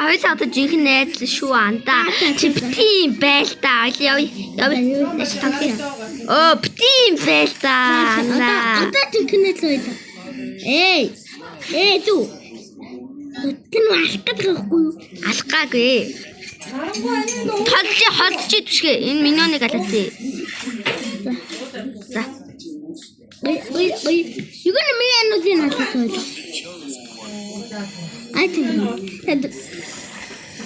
Хоёлаа одоо жинхэнэ найз л шүү андаа. Чи бити юм байл та. Хоёлаа явъя. Явъя. Нааш тоглоё. Оо бити юм байл та. Андаа. Одоо жинхэнэ л байлаа. Эй. Эй зүү. Тэр нь алах гэдэг байхгүй юу? Алхаагүй. Толж холдож түшгэ. Энэ миньоныг алаацъя. За. Ой ой ой. Юу гэнэ миний ануудын алах байлаа. Ай тийм.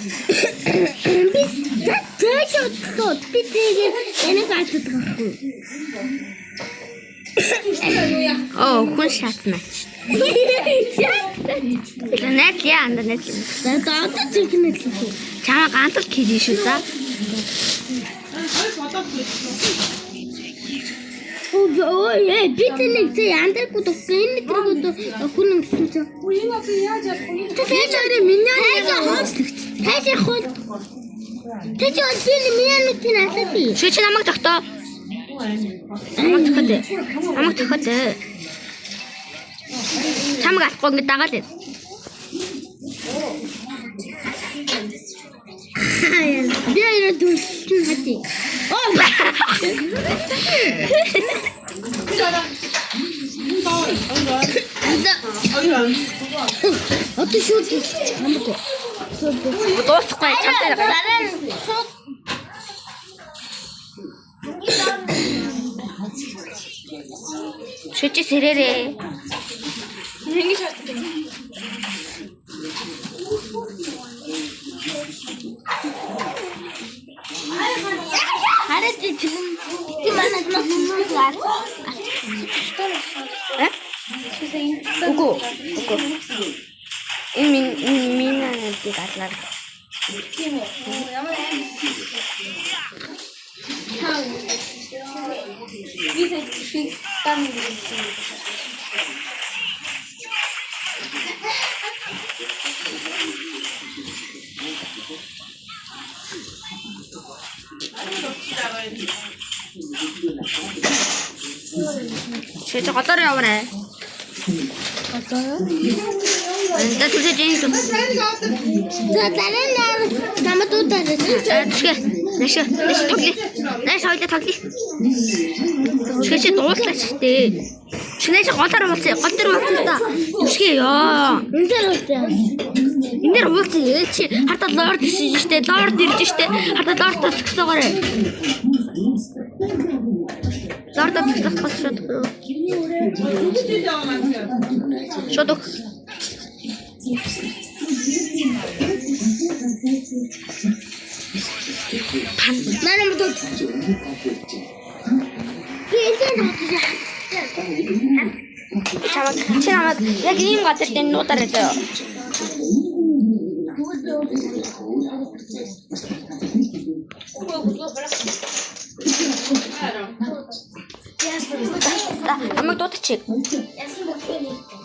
Би зөөж бодлоо. Би тэгээд энийг алах байхгүй. Оо хүн шатна. Найз яа андаа найз. За одоо жинхэнэ л шүү. Чамаа ганц л кидэн шүү за. Өө өө би тэнийг зэ яндраггүй догсон. Энэ тэрэг хүн ингэсэн чинь. Энэ одоо яаж ялах вэ? Тэш өөрөө миньон Тэш хол. Тэш бол би миньоныг алаад би. Шү чи намайг тогтоо. Намайг тохиод. Намайг тохиод. Чамаг алахгүй ингэ дагаал. Би өөрөө дүнсэн хати. Оо. Одоо шууд хамаагүй. Дуусахгүй чамтай. Дараа нь шууд Шү чи сэрээрээ. Ингэж шатдаг. хараад тэр би манай хүмүүс аа. Э? Үгүй. Үгүй. Энэ мин миньоныг алнаа. Тийм үү? Ямар аим. Би сая би стан гэсэн. Шү чи голоор яваарай. Одоо. За түлхэж энэ тус. За дараа нь намайг дуудаад. За түшгэ. Нааш нааш тоглоё. Нааш хоёлаа тоглоё. Түшгэ чи дууслаа ч дээ. Чи нааш голоор уулзъя. Гол дээр уулзъя та. Түшгэ ёо. Энэ дээр уулзъя. Энэ дээр уулзъя. Ээ чи хартаа лорд ирж штэ. Лорд ирж штэ. Хартаа лордоо зөксөөгөөрэй. Лордоо зөксөх гол шууд. Шууд өг. Пан. Манай мод. Би энэ дээр уулзъя. Чамаг чи намайг яг ийм газар дээр нуудаарай заяа. За, намайг дуудчих.